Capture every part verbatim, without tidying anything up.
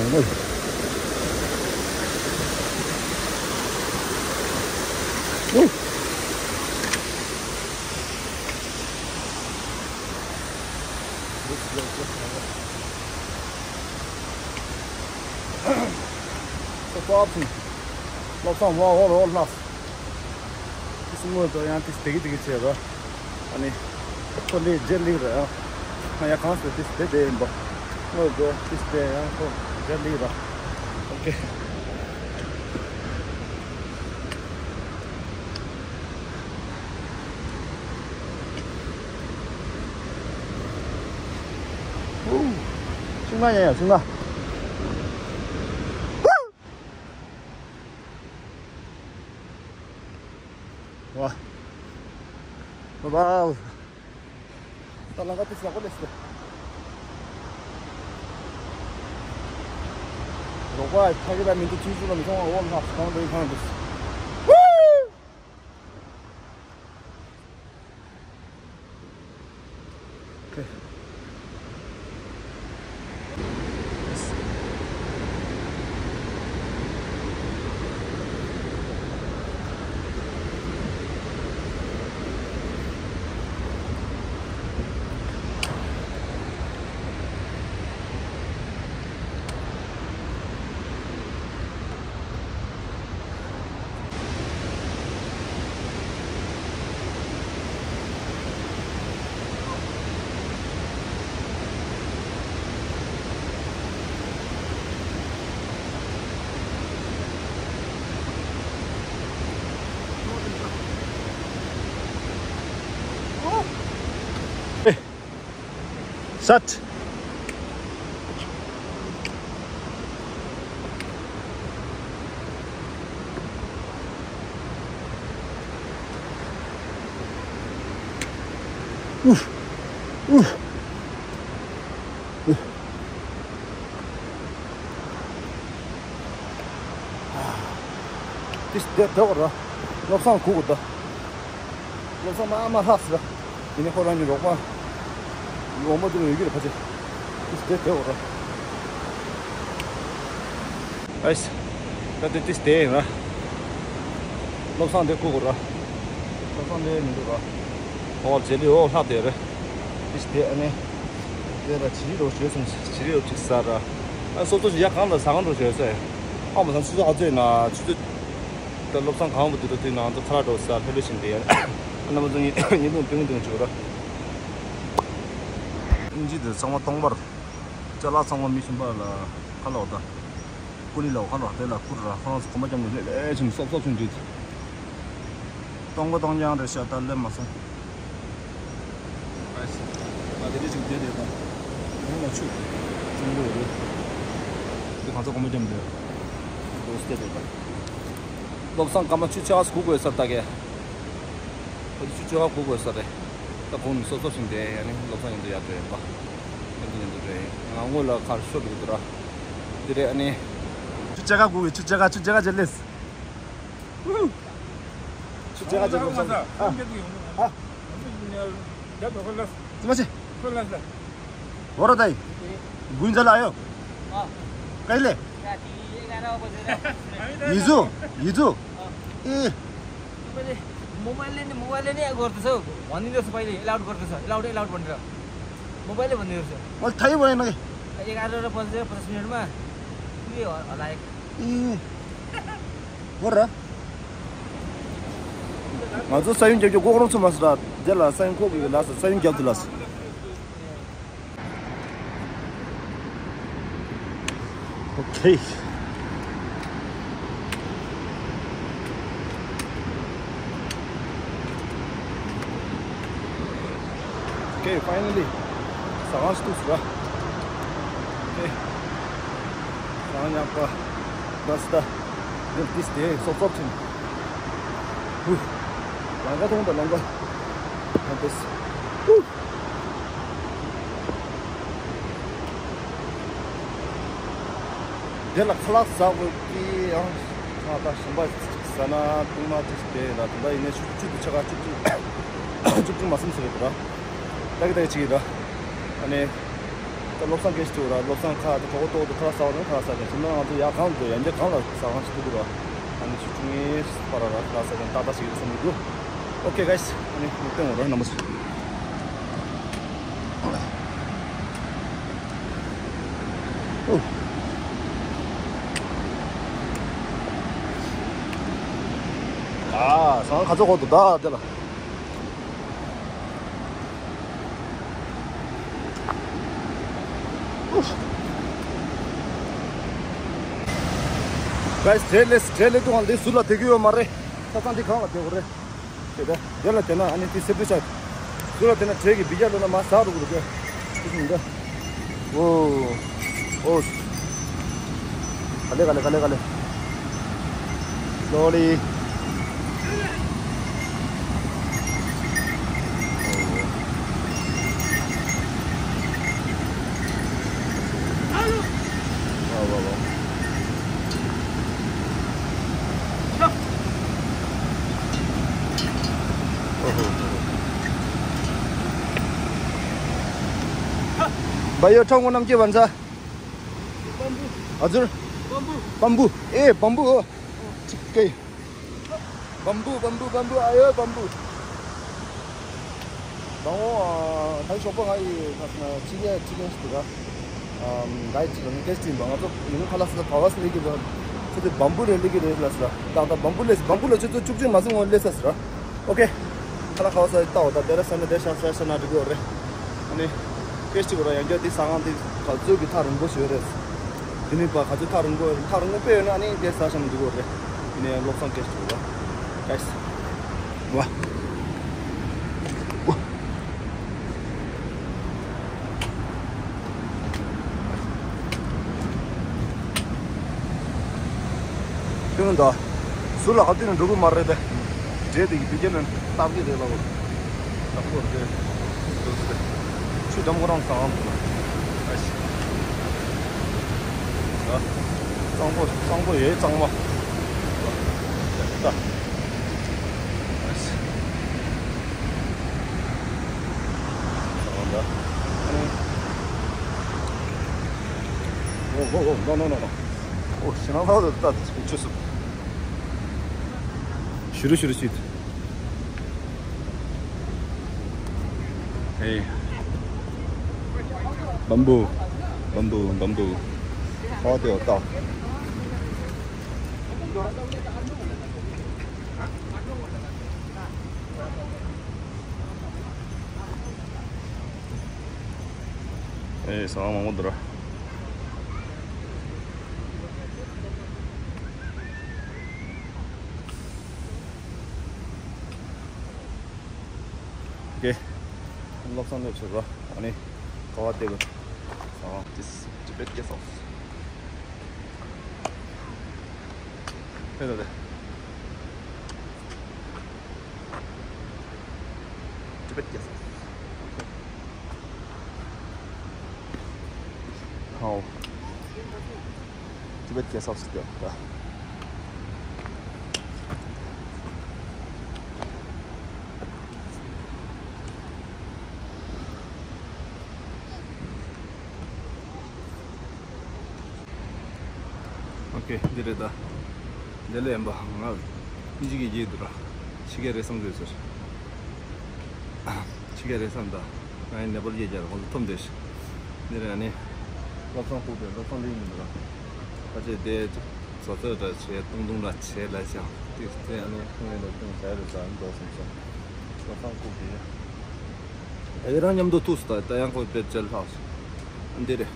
བློ་བཟང་ཝ་ཝ་ཝ་ལགས། ཏིས་དངོས་དོ་ཡང་ཏིས་དེ་གི་དེ་གི་བྱས་ར། ཨ་ནི། ཁོ་ལས་རྗེས་ལིག་ར་ཡང་། ང་ཡང་གང་ཟེར་ཏིས་དེ་དེ་ཡིན་པ། དངོས་དོ་ཏིས་དེ་ཡང་ཁོ་རྗེས་ལིག་ར། ཨོ་ཀེ། ཤིང་ན་ཡ་ཡ་ཤིང་ན། ཝ། ཝ། ད་ལམ་ཁ་དེ་ཟ་གོ་ལེ་སི། རོགས་པ་ཕ་གི་ལ་མི་འདུག་ཆུང་ཆུང་ལ་མི་སོང་བ་འོག་ལ་ལྷག་གང་འདྲ་ཡིན་གང་འདུག Set. Oof. Oof. Oof. ཏིས་དེ་དེ་བར་ར། བློ་བཟང་གུག་གུ་ད། བློ་བཟང་མ་མ་ལྷག་སི་ར། ཡིན་ནའི་ཁོ་རང་གི་རོགས་པ། འོ་མ་དུ་ཡོད་ཀྱི་རེད་ཕ་ཆེ། ཏིས་དེ་དེ་བར་ར། ཨེས། ད་དེ་ཏིས་དེ་ཡིན་ར། བློ་བཟང་དེ་གུག་གུ་ར། བློ་བཟང་དེ་མི་འདུག་ར། ཨོ་རྗེས་ལུས་ཨོ་ལྷག་དེ་རེད། ཏིས་དེ་ཨ་ནི། དེ་ལ་བྱི་རིལ་རོ་བྱོས་སོང་། བྱི་རིལ་རོ་ཅིག་ཟ་ར། ཨ་སོ་སོ་ཡ་གང་ལ་ཟ་གང་འགྲོ་བྱོས་ཟེར། ཨ་མ་ཚང་ཆུ་ཚོད་ཨ་ཚོད་ན་ཆུ་ཚོད། ད་བློ་བཟང་གང་བུ་དུ་དུ་དུས་ནང་དུ་ཐ་ར་འགྲོ་ཟ་ལྷོད་ལྷོད་བཞིན་དེ་ཡ། ཨ་ན་མ་ཚང་ཉིན་ཉིན་དུང་ཏིང་ཏིང་བྱོས་ར། ཨིན་ཇི་དེ་ཚང་མ་སྟོང་པར། ཅ་ལག་ཚང་མ་མི་ཤིན་པ་ལ་ཁ་ལོག་ད། ཀུ་ནི་ལོ་ཁ་ལོག་དེ་ལ་ཁུར་ར་ཁོ་རང་ཚོ་གོམ་པ་རྒྱབ་ནས་ལེ་ལེ་བྱུང་སོབ་སོབ་བྱུང་འདུག་སྟོང་པ་སྟོང་རྐྱང་རེད་ཤག་ད་སླེབས་མ་སོང་། ཨ་ཙི། ང་དེ་འདྲ་ཅིག་བསྡད་བསྡད་དང་། ཡོང་ལ་ཆུ། ཆུ་མོ་རེད། དེ་གང་ཚ་གོམ་པ་རྒྱབ་འདུག་དེ་བསྡད་བསྡད་དང་། བློ་བཟང་སྐར་མ་ཆུ་ཆེ་ཁ་སྒུག་དགོས་ས་ད་གས། ཁོ་ཚོ་ཆུ་ཆེ་ཁ་སྒུག་དགོས་ས་རེད། ད་གོང་ནས་སོབ་སོབ་བྱུང་དེ་ཡ་ནི་བློ་བཟང་མཉམ་དུ་ཡར་འགྲོ་ཡིན་པ། མཉམ་དུ་མཉམ་དུ་འགྲོ་ཡིན། ང་སྔོན་ལ་ཁར་ཤོར་འདུག་དུ་ར། དེ་རེད་ཨ་ནི། ཆུ་ཆེ་ཁ་སྒུག་གི་ཆུ་ཆེ་ཁ་ཆུ་ཆེ་ཁ་ཇེ་ལེས། ཆུ་ཆེ་ཁ་ཇེ་ལེས། ཨ། ཨ། ཙི་མ་ཆེ། འོ་ར་ད་ཡི། དགུན་ཟ་ལ་ཨ་ཡོ། ཨ། ཀའི་ལེ། ཡི་ཟུ། ཡི་ཟུ། ཨེ། मोबाइलले नि मोबाइलले नि गर्दैछ हौ। भनिदिनुहोस् पहिले, एलाउड गर्दैछ, एलाउड एलाउड भनेर। मोबाइलले भनिदिनुहोस्। मैले थाहै भएन कि। एघार र पन्ध्र पचास मिनटमा पुग्यो होला एक। ए। हो र। ང་ཚོ་ས་ཡོམ་རྒྱབ་རྒྱུ་ཀོག་རོང་ཚོ་མ་སོང་ར། དེ་ལ་ས་ཡོམ་ཁོག་གི་ལ་ས་ས་ཡོམ་རྒྱབ་དུ་ལ་སོང་། Okay. Okay, finally. ཟ་ཁང་ཞིག་ཐུག་སོང་ར། Okay. ཟ་ཁང་ཉག་པ། That's the. This day, so so. ཧུ། ལམ་ཁ་མཐོང་དང་ལམ་ཁ། ཨ་ཏེས། ཧུ། དེ་ལ་ཁ་ལག་ཟ་དགོས་ཀྱི་ཡང་། ང་ད་ཞིམ་པ་ཟ་ན་བཏུང་ན་ཅིག་དེ་ལ་དེ་འདྲ་ཡིན་ནའི་ཆུ་ཆུ་དུ་ཆ་ག་ཆུ་ཆུ་ཆུ་ཆུ་མ་སིམ་ཟེར་རེད་པ། ད་གི་ད་གི་ཅིག་ཡིན་ར། ཨ་ནི། ད་བློ་བཟང་སྐད་ཆ་དྲིས་ར། བློ་བཟང་ཁ་ད་གྲོད་ཁོག་ལྟོགས་འདུག་ཁ་ལག་ཟ་ག་ཁྱིམ་ནང་ང་ཚོ་ཡར་གང་འགྲོ། ཡར་འདི་གང་ལ་ཟ་ཁང་ཞིག་ཐུག་གི་ར། ཨ་ནི་ཆུ་ཆུང་ངའི་པར་ར་ཁ་ལག་ཟ་ག་ཏག་ཏག་ཞིག་རེད་བསམ་གྱི་འདུག Okay guys, ཨ་ནི་ནུབ་སྟེང་འོང་ར་རྣམ་པ་ཚོ། ཨ་ཟ་ཁང་ག་ཚོད་འགོར་འདུག་ད་དེ་ལ། Guys, དྲེད་ལས་དྲེད་ལས་དུང་བ་འདི་ཟུར་ལ་དེད་ཀྱི་ཡོད་མ་རེད། ས་ཚང་འདི་གང་ལ་དེད་དགོས་རེད། དེ་ད་དེ་ལ་དེད་ན་ཨ་ནི་དེ་སེ་པི་ཆག་ཟུར་ལ་དེད་ན་དྲེད་ཀྱི་འབུད་རྒྱག་ལོ་ན་མ་ཟག་འགྲོ་གི་རེད། དེ་འདི་འོ་འོ། ག་ལེ་ག་ལེ་ག་ལེ་ག་ལེ། Slowly. Bhaiyo, ṭང་ངོ་རྣམས་ཀྱི་བན་ས། Bamboo. Azur. Bamboo. Bamboo. Eh, bamboo. Oh. Okay. Bamboo, bamboo, bamboo. Ayo, bamboo. Bamboo, ah, thai shop ngai, ah, chige, chige sih tu ka. Um, guide chige, guide team bang tu. Ini kalau sudah kawas lagi tu. Sudah bamboo le lagi le lah sudah. Dah dah bamboo le, bamboo le tu cukup je masih ngol le sudah. Okay. ཁ་ལག་ཁ་བ་ཟ་ཡི་ལྟ་འོ་ད་དེ་ར་ས་ན་དེ་ཤ་ཤ་ཤ་ན་འགྲིག་གི་ཡོད་རེད། ཨ་ནི་ཀེ་སི་ཊི་གོ་ར་ཡང་བསྐྱར་དེ་ཟ་ཁང་དེ་ག་ཚོད་ཀྱི་ཐག་རིང་པོ་ཞིག་ཡོད་རེད། དེ་ནི་པ་ག་ཚོད་ཐག་རིང་པོ་ཐག་རིང་པོ་དཔེ་ཡོད་ན་ཨ་ནི་དེ་ཟ་ཤ་ན་འགྲིག་གི་ཡོད་རེད། དེ་ནི་ཡང་བློ་བཟང་ཀེ་སི་ཊི་གོ་ར། ཀེ་སི་ཝ། ཝ། ཁྱོད་ད་ཟུར་ལ་ག་དུས་ནས་འགྲོ་གི་མ་རེད་དེ། འདྲེ་དེ་གི་བི་ཀེ་ནས་སྟབས་ཀྱི་རེད་ལ་འོ། ལག་པོར་དེ་འགྲོ་གི་རེད། ཆུ་འགྲམ་ཁོ་རང་ཟ་འམ། ཨ་ཤི། གཙང་པོ་གཙང་པོ་ཡོད་གཙང་མ། ད། ཨ་ཤི། Oh, oh, oh, no, no, no, no. Oh, ཤི་ན་ལྷག་ཏུ་ད་ཆུ་སུབ། ཤུ་རུ་ཤུ་རུ་ཤིད། Hey. Bamboo. Bamboo, bamboo. How do you talk? ཨེ་ཟ་མང་པོ་འདུག་ར། ཨོ་ཀེ། བློ་བཟང་སླེབས་ཚར་ར། ཨ་ནི་ཁ་བ་དེ་གི་ཟ་མ། This Tibet guest house. ཕེབས་ད་དེ། Tibet guest house. ཧའོ། Tibet guest house དེ་ད། ཨོ་ཀེ། འདི་རེད་ད། འདི་ལས་ཡིན་པ་ང་ཨིན་ཇི་གི་རྒྱལ་དུ་ར། ཕྱི་རྒྱལ་རེད་བསམ་དགོས་ཟེར། ཕྱི་རྒྱལ་རེད་བསམ་ད། ང་ཡི་ནེ་པལ་རྒྱལ་རྒྱལ་ཁོང་ཚོ་ཐུམ་དེ་ཤི། འདི་རེད་ཨ་ནི། བློ་བཟང་ཕུག་པའི་བློ་བཟང་ལིང་ཡིན་འདུག་ར། ཁ་ཆེ་དེ་བཟོ་ཚོད་འདྲ་བྱས་ཏུང་ཏུང་འདྲ་བྱས་ལ་ཞང་ཏིག་ཏེ་ཨ་ནི་ཁོང་ཡིན་ལ་ཏུང་བྱས་རེད་ད་འགྲོ་སོང་ཙང་། བློ་བཟང་ཕུག་པའི། ཨེ་རང་མཉམ་དུ་ཐུག་སོང་ད་ད་ཡང་ཁོ་དཔེ་བྱས་ལྷག་སོང་། འདི་རེད།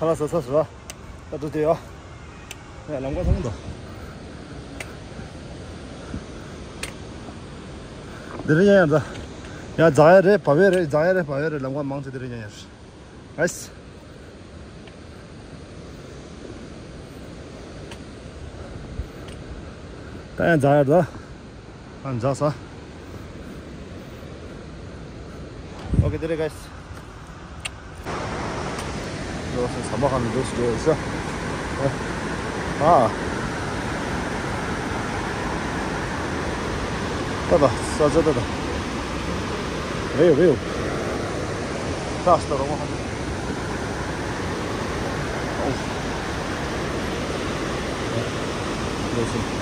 ཁ་ལག་ཟ་ཚར་སོང་ར། ད་འགྲོ་དུས་ཡོ། ཡ་ལམ་ཁ་ཚང་འདུག་འདི་རིང་ཡང་ཡང་ད། ཡང་འཛག་ཡ་རེད་བབ་ཡ་རེད། འཛག་ཡ་རེད་བབ་ཡ་རེད། ལམ་ཁ་མང་ཆེ་འདི་རིང་ཡང་ཡང་རེད། ཨེས། ད་ཡང་འཛག་ཡ་རེད་ད། ཨ་འཛག་ས། ཨོ་ཀེ་དེ་རེད་གཱས། ཟམ་པ་གང་འདུག་ཟེར་ས། ཨ། ཏ་ཏ་ས་ཆ་ཏ་ཏ། རེད་རེད། ཏ་སྟ་རོ་མ་ཧ། འདུག་ཟེར།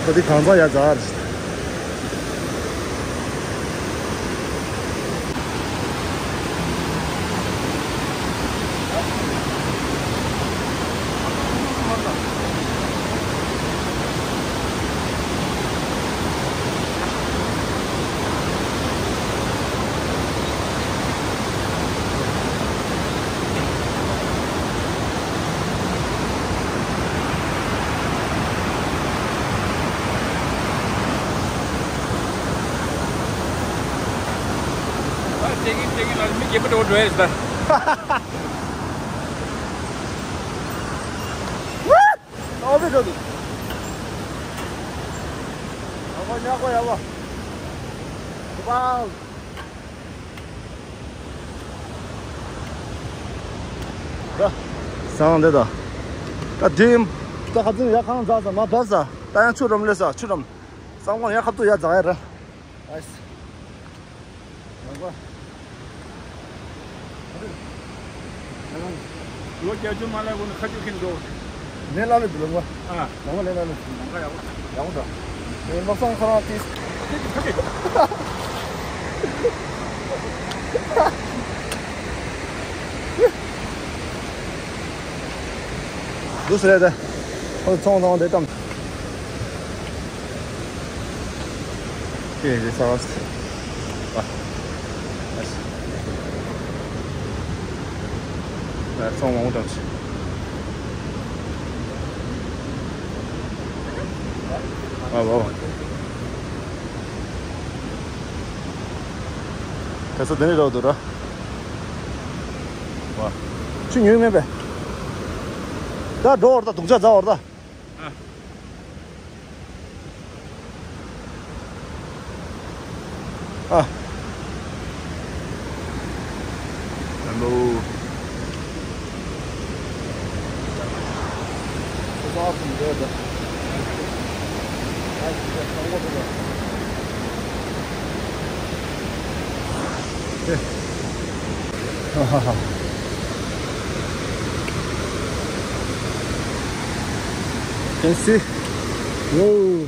ཁོ་དེ་གང་ཚ་ཡ་ཛར། ཨ་ཅེ་གི་ཅེ་གི་ལ་མི་རྒྱལ་པོ་འགྲོ་འགྲོ་ཡས་ད། ཨོ་བི་འགྲོ་འདུག་ཡག་པོ་ཡག་པོ་ཡག་པོ། ཝའོ། ད། སང་འདི་ད། ད་དེ། ད་ཁ་ཚིག་ཡ་ཁང་འཛག་ས་མ་བབས་ས། ད་ཡང་ཆུ་རམ་ལས་ས་ཆུ་རམ། སང་གོང་ཡ་ཁབ་ཏུ་ཡ་འཛག་ཡ་ར། ཨེས། ཡང་གོ། ལོ་བརྒྱད་ཅུ་མ་ལ་གོ་ནི་ཁ་ཆུ་ཁིན་འགྲོ། ནས་ལ་ལ་དུ་ལ་ངོ། ཨ། ལ་ངོ་ལ་ལ་ལ། ལ་ངོ་ཡག་པོ། ཡག་པོ་འདུག་ནས་ལོ་སང་ཁོ་རང་ཏིས། འདུག་ཟེར་ད། ཁོ་ཚོང་ཚོང་དེ་བཀྲམ། ཀྱེ་རེ་ས་བ། ཨ། ཨ། ཚོང་མང་པོ་བཀྲམ་ཞིག་ཨ་བ་བ། ག་ས་དེ་ནས་རོགས་འདུག་ར། ཆུ་ཉུལ་མེད་པས། ད་འགྲོ་བར་ད་སྡུག་ཅག་འཛའ་བར་ད། ཨ། ཧེ་ལོ། Can see. Whoa.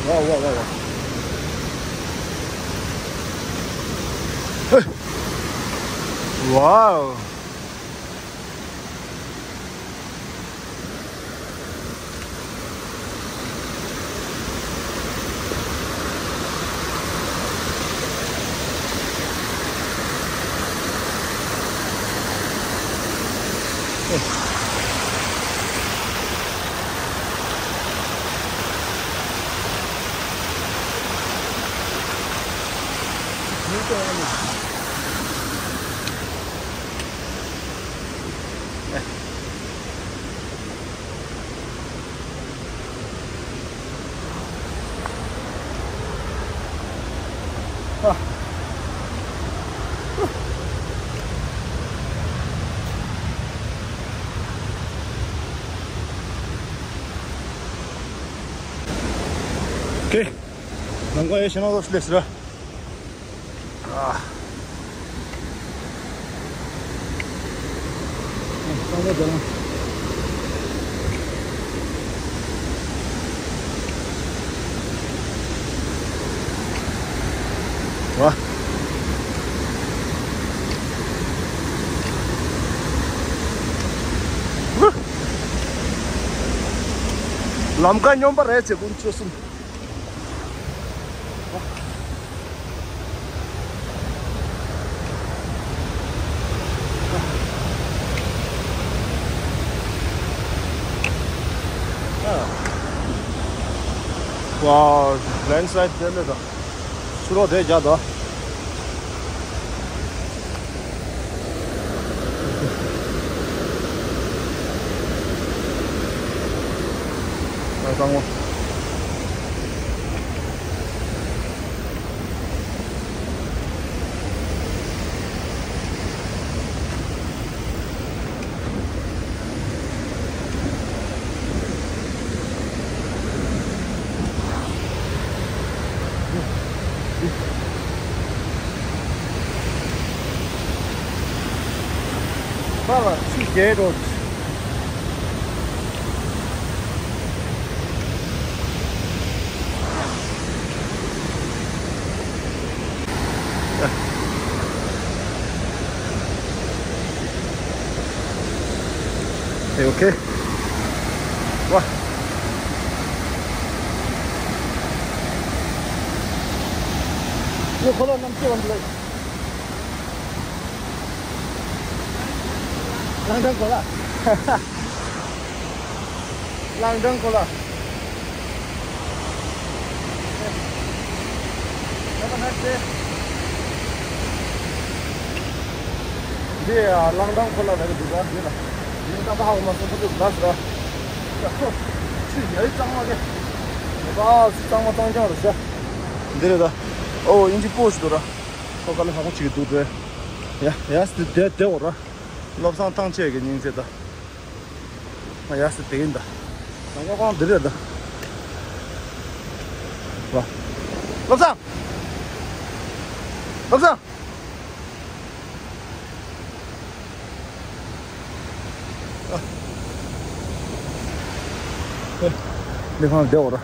Wow, wow, wow, wow. Hey. Wow. ང་ཡི་ཤི་ན་ལོ་སླེབས་ཟེར། ཨ། ཨ། ལམ་ཁ་སྙོམས་པ་རེད་ཟེར་ཀུན་ཆོད་སོང་། ཝའོ། ལེན་སི་ལའེ་ཌི་དེ་ལས་ད། ཆུ་རོ་དེ་རྒྱག་ད། ཨ། གཙང་མ། པ་ལ་ཆུ་རྒྱས་འགྲོ། ཨེ། ཨོ་ཁེ། ཝ། ཡོ་ཁོ་ལ་ནམ་ཚེ་བ་འདི་ལ། རང་དྲང་གོ་ལ། རང་དྲང་གོ་ལ། ད་ང་ཚེ། འདི་ཡ་རང་དྲང་གོ་ལ་རེད་འདུག་ག་འདི་ལ། འདི་ད་ད་ཧ་གོ་མ་སོང་ཁོ་ཚོ་ལ་ཟེར། ཆུ་ཡ་ཡི་གཙང་མ་གི། ད་གཙང་མ་གཙང་རྐྱང་རེད་ཟེར། འདི་རེད་ད། ཨོ་ཨིན་ཇི་པོ་ཞིག་འདུག་ར། ཁོ་ག་ལ་ཧ་གོ་ཅིག་འདུག་རེད། ཡ་ཡ་སི་དེ་དེ་འོ་ར། བློ་བཟང་ཐང་ཆད་ཀྱི་སྙིང་ཚད་ད། ང་ཡ་སི་དེ་ཡིན་ད། ང་ཀོ་ཀོང་འདི་རེད་ད། བ། བློ་བཟང་། བློ་བཟང་། ཨ། ཨེ། འདི་ཁང་བདེ་བོ་ར།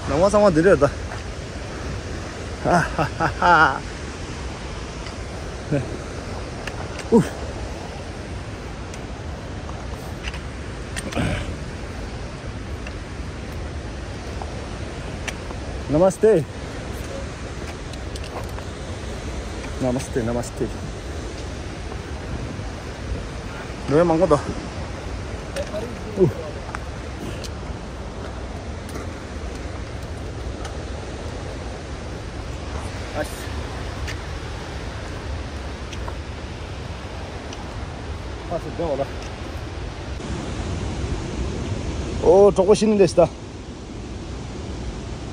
ནང་པ་ཚང་མ་འདི་འདྲ་རེད་ད། ཧ་ཧ་ཧ་ཧ། ཨུ། Namaste. Namaste, namaste. འགྲོ་ཡ་མང་པོ་འདུག་ཨུ། ཨ་ཤ། ཨ་ཤ་འདི་འོ་ལ། ཨོ། གྲོགས་པོ་ཤི་ནི་ལས་ཤི་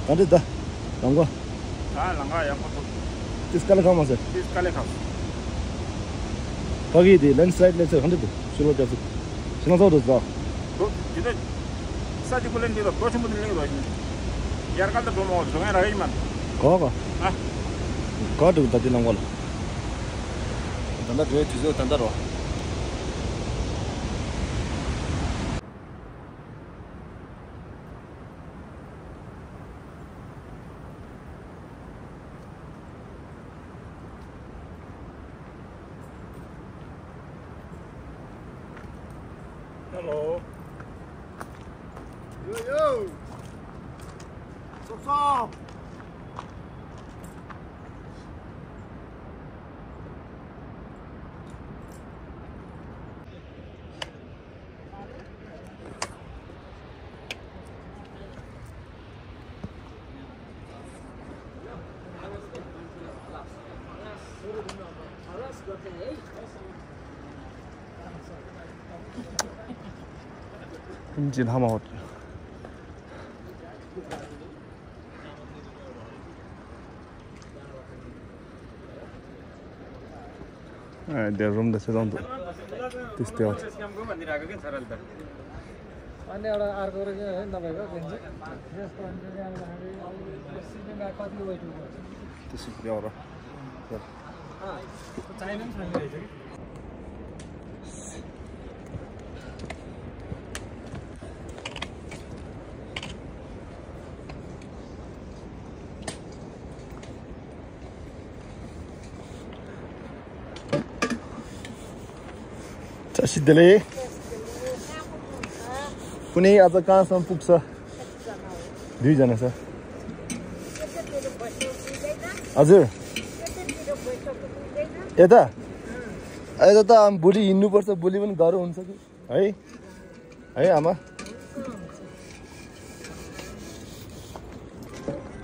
ད། ད་འདི་ད། ལམ་ཁ། ད་ལམ་ཁ་ཡག་པོ་འདུག་ཏིས་དཀའ་ལས་ཁག་མ་ཟེར། ཏིས་དཀའ་ལས་ཁག་ཕ་གི་དེ་ལེན་སི་ལའེ་ཌི་ལས་ཚེ་ག་འདྲ་འདུག་ཤི་ལོ་རྒྱ་ཚུགས། ཤི་ན་ཚོགས་འདུག་ད། འགྲོ་ཇི་ལྟར། ས་གཅིག་པུ་ལེན་འདི་ལ་འགྲོ་ཆེན་པོ་འདི་ལེན་རོགས་ཡིན། ཡར་སྐལ་ད་འགྲོ་མ་བ་བཟོ་མཁན་རག་གི་མ། ག་ག་ཨ། ག་འགྲོ་ད་འདི་ལམ་ཁ་ལ། ད་ལྟ་འགྲོའི་དུས་ཚོད་ད་ལྟ་རོ། Hello. Yo, yo. What's up? ཨ། དེ་རུམ་དང་ཆ་ཚང་འདུག་དེ་སྟེ་བ། अनि एउटा अर्को रहेछ है, नभएको के भन्छ? कति वेट उठ्यो? त्यसो पुग्यो र। चाहिने पनि छैन रहेछ कि। चासी दिले। कुनै आज कहाँसम्म पुग्छ? दुईजना छ। हजुर। यता? यता त भोलि हिँड्नुपर्छ, भोलि पनि गाह्रो हुन्छ कि। है, है आमा।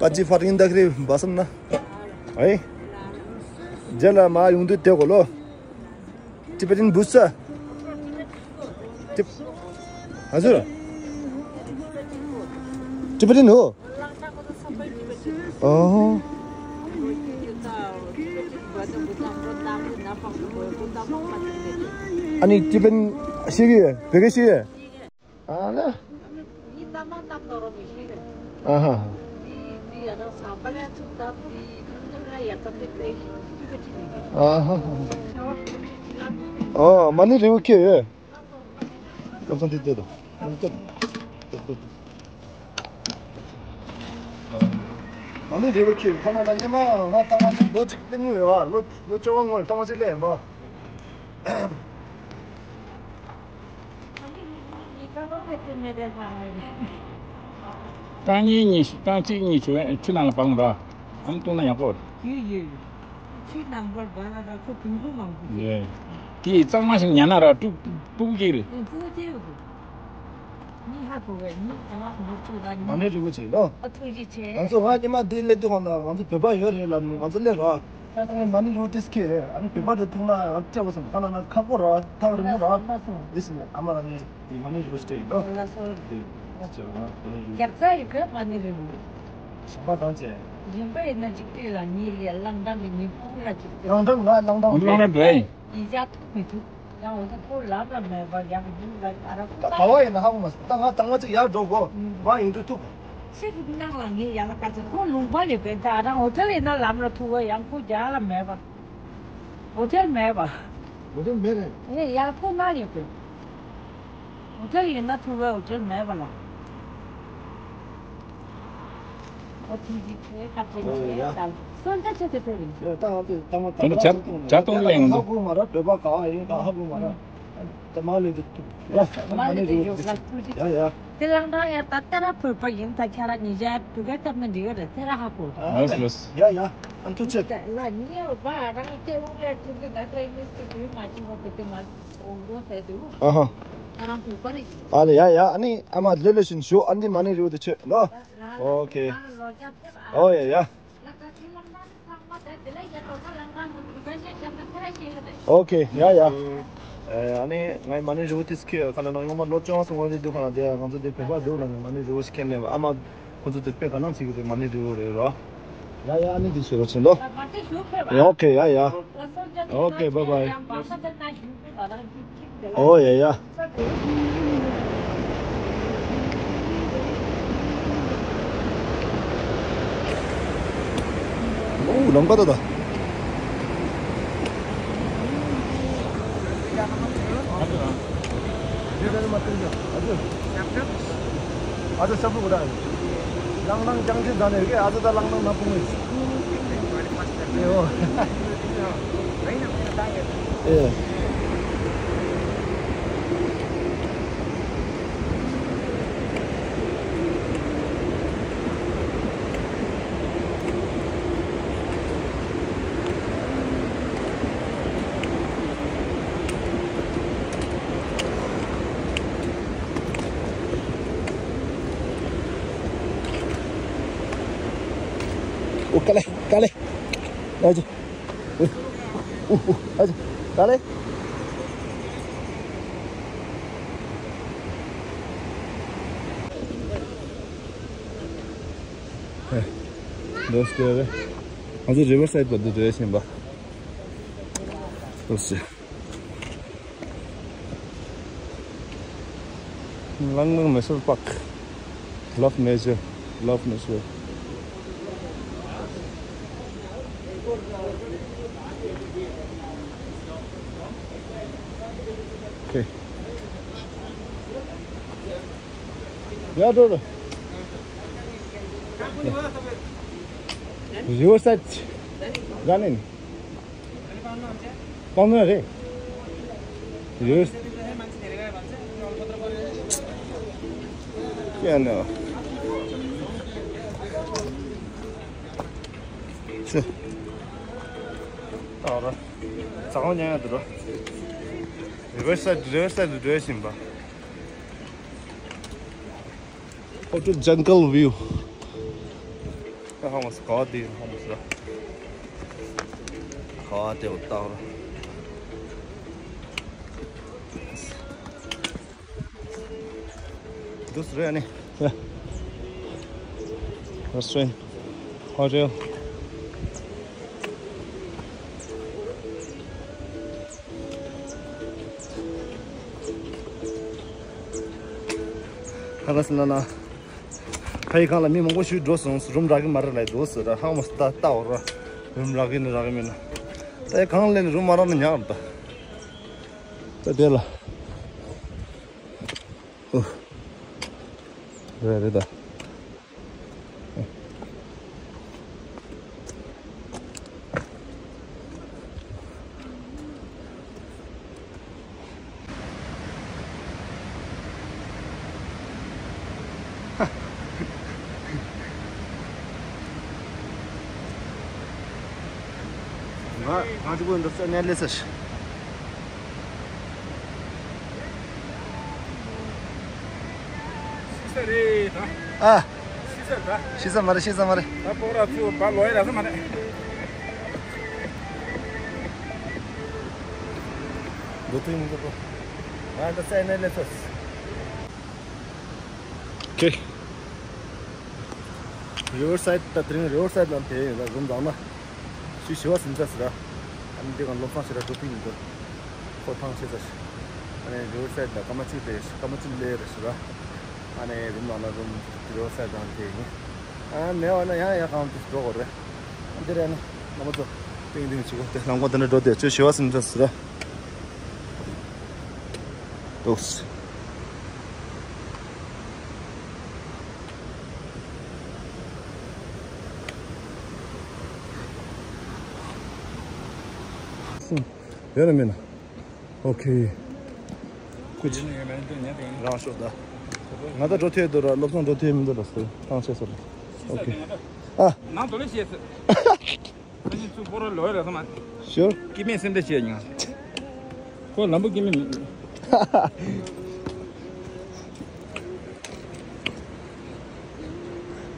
पछि फर्किँदाखेरि बसौँ न है। जेला मा हिउँदो त्यो खोलो। टिबेटन बुझ्छ? टिब-, हजुर। टिबेटन हो? अँ। अनि टिबेटन सिके, भेके सिके? अँ, ल। अहँ। अहँ। अँ, माने रिउ के हो? कम सन दिदे दो। माने रिउ के, खाना ना ये मा, ना तमा से दो चिक दिन हुए वा, लो, लो चोवा मोल, तमा से ले, मा। རྐང་གཉིས་གཉིས་རྐང་གཅིག་གཉིས་ཆུ་ཆུ་ནང་ལ་སྤང་ར། ཨང་བཏུང་ན་ཡག་པོ་རེད། ཡོད་ཡོད། ཆུ་ནང་པར་སྦ་ན་ར་ཁོ་དུང་དུང་མང་པོ་ཡོད། དེ་གཙང་མ་ཞིག་ཉར་ན་ར་སྤུ་སྤུ་གུ་ཅིག་རེད། སྤུ་གུ་ཅིག་རེད། ཉི་ཧ་གོ་གི་ཉི་ཧ་མི་ཚུགས་ར་ཉི། མ་ཎི་རིན་པོ་ཆེ་ལོ། ཨ་ཐུགས་རྗེ་ཆེ། ང་ཚོ་ང་ཉི་མ་འདི་སླེབས་དུས་ང་ཚོ་བོད་པ་ཡོད་རེད་ལབ་ནས་ང་ཚོ་སླེབས་ར། ད་ནི་མ་ཎི་རུ་ཏིས་ཁེ་ཨ་ནི་བོད་པ་དེ་ཐུག་ན་ཨ་སྤྲད་པ་སོང་ཁ་ན་ན་ཁག་པོ་ར་ཐག་རིང་པོ་ར། ལགས་སོ། ལགས་སོ། ཨ་མ་ལ་ནི་དེ་མ་ཎི་རུ་སྟེ་ལོ། ལགས་སོ། དེ་ཅེ་ང་ནི་རུ། རྒྱབ་རྩ་ཡི་གོས་མ་ཎི་རུ། ཞིང་པ་དང་བཅས། རིམ་པ་ཡིན་ན་གཅིག་སྤྲད་ལ་གཉིས་ལས་བླང་དྲང་གི་མི་ཕུག་ལ་གཅིག་སྤྲད། བླང་དྲང་ང་བླང་དྲང་བླང་དྲང་འགྲོ་ཡིན། ཡིན་ཅག་ཐུག་མི་ཐུག་ཡང་འོ་ད་ཁོ་ལམ་ལ་མེད་པར་ཡང་རྒྱུག་ལ་ད་ར་ཁོ་ད་ག་བ་ཡིན་ན་ཧ་གོ་མ་སོང་། ད་ང་ད་ང་ཅིག་ཡར་འགྲོ་དགོས། ང་ཡིན་དུས་ཐུག་ཤེས་ཀྱི་སྣང་ལ་ངས་ཡང་ལ་ཁ་ཚ་ཁོ་ལུང་པ་ལས་བས་ད་རང་འོ་ཐལ་ཡིན་ན་ལམ་ལ་ཐུག་བ་ཡང་ཁོ་རྒྱ་ལ་མེད་པ། འོ་ཐལ་མེད་པ། འོ་ཐལ་མེད་རེད། ཨེ་ཡང་ཁོ་ན་ཡོད་པས། འོ་ཐལ་ཡིན་ན་ཐུག་བ་འོ་ཐལ་མེད་པ་ལ། འོ་ཐུག་ཅིག་ཁོའི་ཁ་ཚ་ཨོ་ཡ། ཡ་དང་སོན་ཆ་ཆེ་དེ་ཐོན་ཡིན། ཡ་ད་ང་ཚོས་ད་ང་ད་ད་ང་ཆ་ཚོད་ཐུག་ཆ་ཐུག་ལེན་འདུག་ཧ་གོ་མ་ར་བོད་པ་ག་བ་ཡིན་ག་ཧ་གོ་མ་ར། ད་མ་ལེ་དུ་ཡ། མ་ལེ་དུ་ཡོད་ལ་ཐུགས་རྗེ། ཡ་ཡ། དེ་ལང་དང་ཡ་ད་ལྟ་ར་བོད་པ་ཡིན་ད་ཁྱ་ར་ཉི་ཤ་བོད་སྐད་སྐྱབས་ན་འགྲིག་ག་རེད་དེ་ར་ཧ་གོ། ལགས་ལགས། ཡ་ཡ། ཨ་ཐུགས་རྗེ་ཆེ། ལ་ཉི་ཡོད་པ་རང་སྐྱེ་བོ་ལ་ཐུགས་རྗེ་ད་ལྟ་ཡིན་སུ་དུས་མ་ཅི་བ་དེ་དེ་མ་འོང་འགྲོ་ཟེར་དུས། ཨ་ཧ། ང་རང་བོད་པ་རེད། ཨ་ལེ་ཡ་ཡ། ཨ་ནི་ཨ་མ་ལེ་ལེ་བཞིན་ཞུ། ཨ་ནི་མ་ཎི་རུ་དུ་ཆོད་ལོ། ཨོ་ཁེ། ཨོ་ཡ་ཡ། ཨོ་ཁེ་ཡ་ཡ། ཨ་ནི་ངའི་མ་ཎི་རི་བོ་ཏིས་ཁེ་ཁ་ལ་ན་ངོ་མ་ལོ་བཅོ་ལྔ་སོང་བ་རེད་འདུག་ཁ་ན་དེ་ང་ཚོ་དེ་བོད་པ་འདུག་ལ་ནི་མ་ཎི་རི་བོ་ཞིག་ཁེན་ལེ་བ་ཨ་མ་ཁོ་ཚོ་དེ་དཔེ་ག་ནང་ཞིག་གི་དེ་མ་ཎི་རི་བོ་རེད་རོ། ཡ་ཡ། ཨ་ནི་དེ་ཤེས་རོ་ཆེན་ལོ། ཨོ་ཁེ་ཡ་ཡ། ཨོ་ཁེ་བྷའི་བྷའི། ཨོ་ཡ་ཡ། ཨོ་ལམ་ཀ་ད་ད། ཨ་ཙི་ས་བུ་གུ་ར། ལང་ལང་ཅང་ཅི་ཟ་ནས་གི་ཨ་ཙི་ད་ལང་ལང་ན་པུ་མི། ཨེ་ཨོ། ཨེ། ཨོ་ཀ་ལེ་ཀ་ལེ། ཨ་ཅི། ཨོ་ཨོ་ཨོ། ཨ་ཅི། ཀ་ལེ། ཧེ། འདི་སྐྱེ་རེད། ང་ཚོ་རི་ཝར་སའིད་པ་འདི་འགྲོ་ཡ་ཕྱིན་པ། Let's see. Langnang National Park. Love nature. Love nature. Okay. Yeah, brother. Riverside. Running. སྤང་ནོ་རེད། ཡོད། ཡ་ནོ། ཆུ། ད་ར། ཟ་ཁང་ཉན་ཡ་འདུག་ར། Riverside, Riverside འགྲོ་བཞིན་པ། Hotel Jungle View. ཧ་མ་སི་ག་དེ་ཧ་མ་སི་ར། ག་དེ་འོ་ཏག་ར། དུས་རེ་ནི། Restaurant, hotel. ཧ་ར་སི་ན་ན། ཕ་ཡི་གང་ལ་མི་མང་པོ་ཞིག་འགྲོ་སོང་རུམ་རག་གི་མ་རེད་ལ་འདུག་ཟེར་ར། ཧ་མ་སི་ད་ལྟ་འོ་ར། རུམ་རག་གི་ནི་རག་གི་མིན་ན། ད་ཡི་གང་ལ་ནི་རུམ་མ་རག་ན་ཉག་རེད་ད། ད་དེ་ལ། ཨོ། རེད་རེད་ད། ང་ང་ཅིག་པོ་འདི་ཚོ་ནས་ལས་ས་ཤི། ཤི་ས་རེད་ད། ཨ། ཤི་ས་ད། ཤི་ས་མ་རེད། ཤི་ས་མ་རེད། ད་སྤོག་ར་ཚུ་བ་ལོ་ཡ་ར་ས་མ་རེད། འགོ་ཐོས་མི་འདུག་གོ། ང་འདི་ཚོ་ནས་ལས་ས། Okay. Riverside ད་དེ་རིང་Riverside ནང་དེ་ཡིན་ལ་རུམ་དང་ན། ཞུ་ཞི་བ་སིམ་ཚ་ཟེར་ར། ཨ་ནི་འདི་ག་ལོ་ཚང་ཞེ་དྲག་འགྲོ་ཐུབ་མི་འདུག་ཁོ་ཐང་ཆད་ས་ཞིག་ཨ་ནི་Riverside ལ་སྐར་མ་གཅིག་དེ་སྐར་མ་གཅིག་ལས་རེ་ཞུ་ར། ཨ་ནི་རུམ་ནང་ན་རུམ་Riverside དང་དེ་ཡིན། ཨ་མེད་བ་ན་ཡང་ཡང་གང་དུ་འགྲོ་དགོས་རེད། ཨ་འདི་རེད་ནི་རྣམ་པ་ཚོ། ཏིང་ཏིང་བྱེད་དགོས་དེ་ལམ་ཁ་དེ་འདྲ་འགྲོ་དེ་ཚོས་ཞི་བ་སིམ་ཚ་ཟེར་ར། འདུག་ཡོད་ན་མིན་ན། ཨོ་ཁེ། ཁུ་ཅི། རང་ཤོག་ད། ང་ད་འགྲོ་ཐུབ་འདུག་ར། བློ་བཟང་འགྲོ་ཐུབ་མི་འདུག་ར་ཟེར། ཐང་ཆད་སོང་། ཨོ་ཁེ། ཨ། ནང་དུ་ལས་བྱེད་ཟེར། ཁོ་གཉིས་ཚུར་སྤོ་རོ་ལོས་ར་སོང་ན། Sure. སྐྱེ་དམན་སེམས་ཁྲལ་བྱེད་ཉོ། ཁོ་ལམ་བུ་སྐྱེ་དམན་མིན།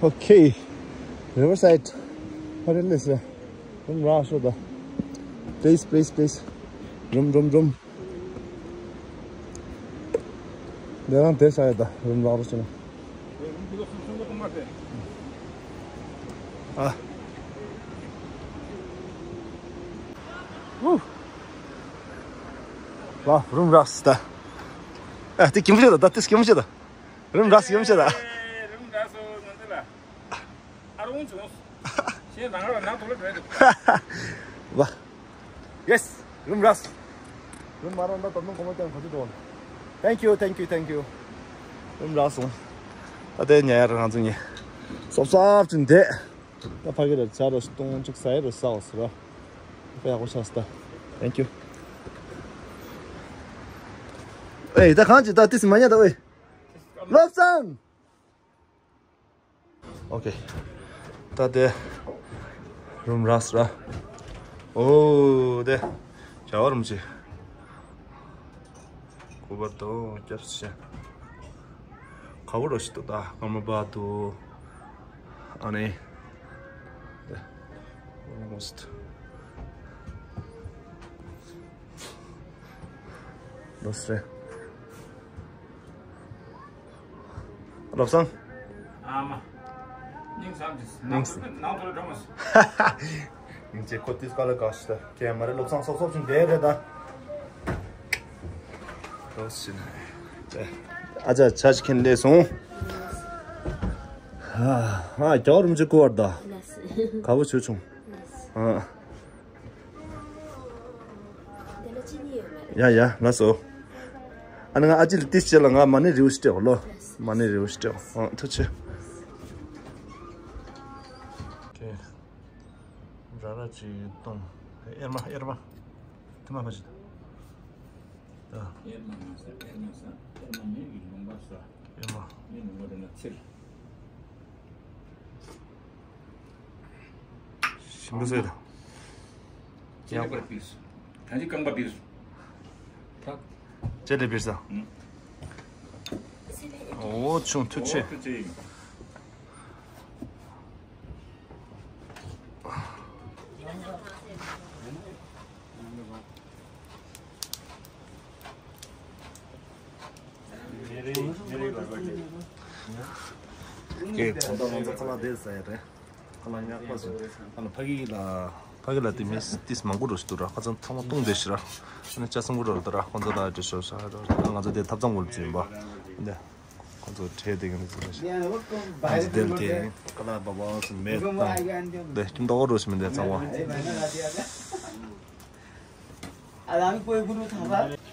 Okay. Riverside. What is this? རུམ་རག་ཤོག་ད། Please, please, please. རུམ་རུམ་རུམ། འདི་རང་དེ་ས་ཡ་ད་རུམ་རག་རོགས་བྱས་ན། ཨ། ཨུ། ལ་རུམ་རག་སི་ད། ཨ་དེ་སྐྱིད་པོ་བྱེད་ད། ད་དེ་སྐྱིད་པོ་བྱེད་ད། རུམ་རག་སི་སྐྱིད་པོ་བྱེད་ད། རུམ་རག་སོ་ང་ཚོ་ལ། ཨ་རུང་བྱུང་། ཞེས་རང་རང་ནང་དུ་ལ་བྲོས་འདུག་ལ། Yes. རུམ་རག་སི། རུམ་མ་རག་ད་དོ་དོ་གོ་མ་ཀྱང་གོ་ཅི་དོ། Thank you, thank you, thank you. རུམ་རག་སོང་། ད་ལྟའི་ཉལ་ཡར་ང་ཚོ་གཉིས། སོབ་སོབ་ཅིག་འདེད། ད་ཕ་གི་ར་ཆ་ར་སྟོང་ཅིག་ས་ཡ་ར་ས་བ་ཟེར་ར། ད་ཡག་པོ་ཆགས་སོང་ད། Thank you. ཨེ་ད་གང་ཅི་ད་ཏི་སི་མ་ཉལ་ད་ཨེ། བློ་བཟང་། Okay. ད་དེ་རུམ་རག་སི་ར། ཨོ་དེ་བྱ་བ་རུམ་ཅིག་སྐུ་པར་དང་སྐྱབས་སུ་མཆི། ཁ་བོ་རོ་ཞིག་ཏུ་ད་ཀརྨ་པ་དུ། ཨ་ནི་དེ་ཨོ་མོ་སི་ཏུ་ལོ་སི་རེད། བློ་བཟང་། ཨ་མ། སྙིང་ཟམ་གྱིས། སྙིང་ཟམ། ནང་དུ་འགྲོ་མ་སོང་། ཡིན་ཅེ་ཁོ་ཏིས་ཀ་ལ་ག་ཤི་ད་ཀེ་མ་རེ་བློ་བཟང་སོག་སོག་ཅིག་འདས་རེད་ད། ཨ་ཅག་ཆ་ཞིག་ཁྱེར་ལས་སོང་། ཨ་ཨ་རྒྱ་རུམ་ཅིག་བསྐུར་བར་ད། ག་བོ་བྱོས་བྱུང་། ཨ། ཡ་ཡ་ལགས་སོ། ཨ་ནི་ང་ཨ་ཅི་ལ་ཏིས་བྱེད་ལ་ང་མ་ནི་རིའུ་སྟེ་ལོ། མ་ནི་རིའུ་སྟེ། ཨ་ཐུགས་རྗེ་ཆེ། ར་ར་ཅིག་གཏོང་། ཨེར་མ་ཨེར་མ། ཐི་མ་མ་ཅིག་ད། ཨེར་མ་མ་ཟ་ཨེར་མ་ཟ་ཨེར་མ་མེད་ཀྱི་ལུང་པ་ཟ། ཨེར་མ། མེད་ལུང་པ་དེ་ན་ཚིར། ཞིམ་པོ་ཟེར། ཅེ་ལེ་པར་པིས། ད་ཅི་རྐང་པ་པིས། ད། ཅེ་ལེ་པིས། ཨོ་ཆུང་ཐུགས་རྗེ་ཆེ། ཀེ་གོང་ད་ང་ཚོ་ཁ་ལག་དེ་ཟ་ཡ་རེད། ཁ་ལག་ཉག་པ་ཟ། ཨ་ནི་ཕ་གི་ལ་ཕ་གི་ལ་དེ་མི་ཏིས་མང་པོ་འགྲོ་ཞིག་འདུག་ར། ཁ་ཚང་ཐོག་མ་བཏུང་བསྡད་ཤི་ར། ཨ་ནི་ལྕགས་སྲང་པོ་འགྲོ་ལ་འདུག་ར། ཁོང་ཚོ་ལ་འདྲི་ཤོག་ཤ་ར། ང་ཚོ་དེ་ཐབ་ཚང་གོ་ལ་བཙུན་པ་འདི། ཁོང་ཚོ་ཁྲལ་དེ་ག་ནས་ཚུར་ལ་ཞིག་ཁོང་ཚོ་དེ་ལ་དེ་ཀ་ལ་བ་བ་སུ་མེད་དང་། དེ་ཁྱིམ་ཏོག་རོ་ཞིག་མི་འདུག་ཚང་བ། ཨ་ལང་ཀོའི་གུ་རུ་ཐང་ལ།